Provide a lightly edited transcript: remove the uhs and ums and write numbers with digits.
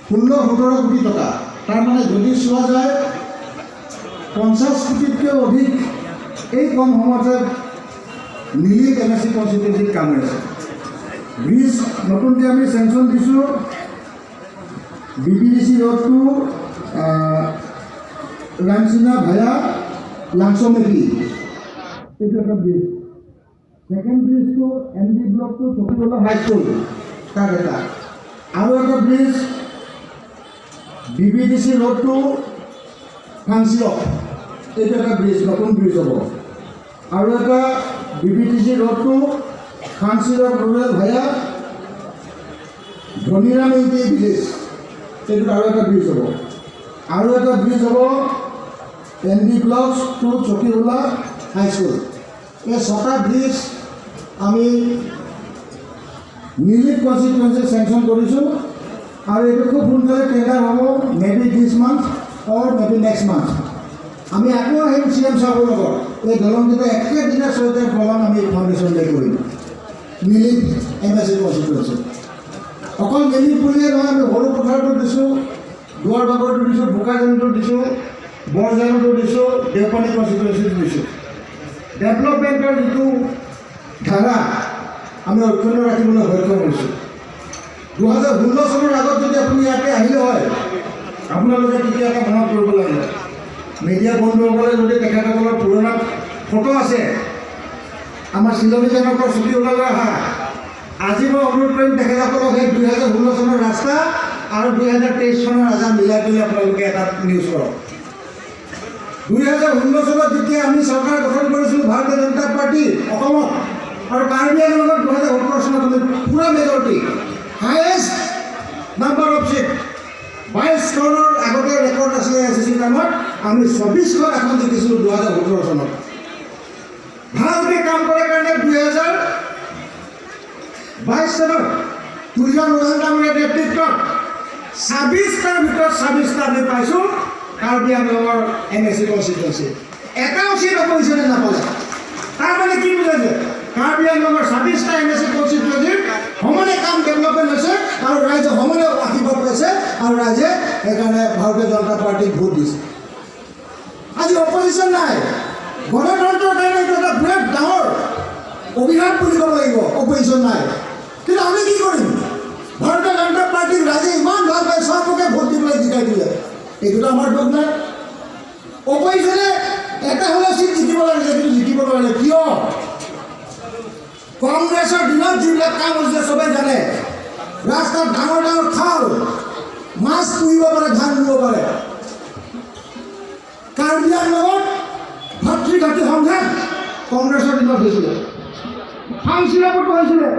16-17 কোটি টকা। তাৰমানে যদি চোৱা যায়, 50 কোটিতকৈ অধিক এই কম সময়তে নিলিখ এম এ চি কনষ্টিটুৱেঞ্চিত কাম হৈ আছে। ব্ৰিজ নতুনকৈ আমি চেংচন দিছোঁ, বি বি ডি চি ৰোডটো ৰাংচিনা ভায়া লাংচমেপি, এইটো এটা ব্ৰিজ। ছেকেণ্ড ব্ৰিজটো এন ডি ব্লকটো চকীহোলা হাইস্কুল, তাত এটা। আৰু এটা bridge B B D C ৰোডটো ফাংচিৰক, এইটো এটা ব্ৰিজ, নতুন ব্ৰিজ হ'ব। আৰু এটা বি বি ডি চি ৰোডটো ফাংচিৰক rural via Dhaniram U P village, এইটোত আৰু এটা ব্ৰিজ হ'ব। আৰু এটা ব্ৰিজ হ'ব N D blocks two Chakihola high school. এই ছটা ব্ৰিজ আমি নিলিখ কনষ্টিটুৱেঞ্চি চেংচন কৰিছোঁ আৰু এইটো খুব সোনকালে টেণ্ডাৰ হ'ব, maybe this month or maybe next month। আমি আকৌ আহিম চি এম চাহাবৰ লগত। এই দলংকেইটা একেদিনা, ছয়টা দলং আমি ফাউণ্ডেশ্যন ডে কৰিম নিলিখ এম এ চি কনষ্টিটুৱেঞ্চি। অকল নিলিখ বুলিয়ে নহয়, আমি সৰু পথাৰতো দিছোঁ, দুৱাৰ বাগৰতো দিছোঁ, বোকাজানতো দিছোঁ, বৰজানতো দিছোঁ, দেওপানী কনষ্টিটুৱেঞ্চিতো দিছোঁ। ডেভেলপমেণ্টৰ যিটো ধাৰা আমি অক্ষুণ্ণ ৰাখিবলৈ সক্ষম হৈছোঁ। 2016 চনৰ আগত যদি আপুনি ইয়াতে আহিলে হয়, আপোনালোকে তেতিয়া এটা মনত কৰিব লাগিব, মিডিয়া বন্ধুসকলে যদি তেখেতসকলৰ পুৰণা ফটো আছে, আমাৰ চিলনীজানৰ পৰা চকীহোলালৈ অহা, আজি মই অনুৰোধ কৰিম তেখেতসকলক, সেই 2016 চনৰ ৰাস্তা আৰু 2023 চনৰ ৰাস্তা মিলাই পেলাই আপোনালোকে এটা নিউজ কৰক। 2016 চনত যেতিয়া আমি চৰকাৰ গঠন কৰিছিলোঁ, ভাৰতীয় জনতা পাৰ্টি অসমত আৰু কাৰ্বি আংলঙত, 2017 চনত আমি পূৰা majority, highest number of seat, 22খনৰ আগতে ৰেকৰ্ড আছিলে এছ এছ চি টাইমত, আমি 24খন আসন জিকিছিলোঁ 2017 চনত। ভালকৈ কাম কৰাৰ কাৰণে 2022 চনত তুলিজান ৰঞ্জন ডাঙৰীয়াৰ নেতৃত্বত 26টাৰ ভিতৰত 26টা আমি পাইছোঁ। কাৰ্বি আংলঙৰ এম এ চি কনষ্টিটুৱেঞ্চি এটাও চিট অপজিশ্যনে নাপালে। তাৰমানে কি বুজাইছে? কাৰ্বি আংলঙৰ 26টা এম এ চি কনষ্টিটুৱেঞ্চিত সমানে কাম ডেভেলপমেণ্ট হৈছে আৰু ৰাইজে সমানে আশীৰ্বাদ পাইছে আৰু ৰাইজে সেইকাৰণে ভাৰতীয় জনতা পাৰ্টীক ভোট দিছে। আজি অপজিশ্যন নাই। গণতন্ত্ৰৰ কাৰণে এইটো এটা বিৰাট ডাঙৰ অভিশাপ বুলি ক'ব লাগিব, অপজিশ্যন নাই। কিন্তু আমি কি কৰিম? ভাৰতীয় জনতা পাৰ্টীক ৰাইজে ইমান ভাল পায়, চবকে ভোট দি পেলাই জিকাই দিলে। এইটোতো আমাৰ দোষ নাই। অপজিশ্যনে এটা হ'লেও চিট জিকিব লাগিছে, কিন্তু জিকিব নোৱাৰিলে। কিয়? কংগ্ৰেছৰ দিনত যিবিলাক কাম হৈছিলে চবেই জানে। ৰাস্তাত ডাঙৰ ডাঙৰ খাল, মাছ পুহিব পাৰে, ধান ৰুব পাৰে। কাৰ্বি আংলঙত ভাতৃঘাতী সংঘাত কংগ্ৰেছৰ দিনত হৈছিলে, ফাংচিৰাপতো হৈছিলে।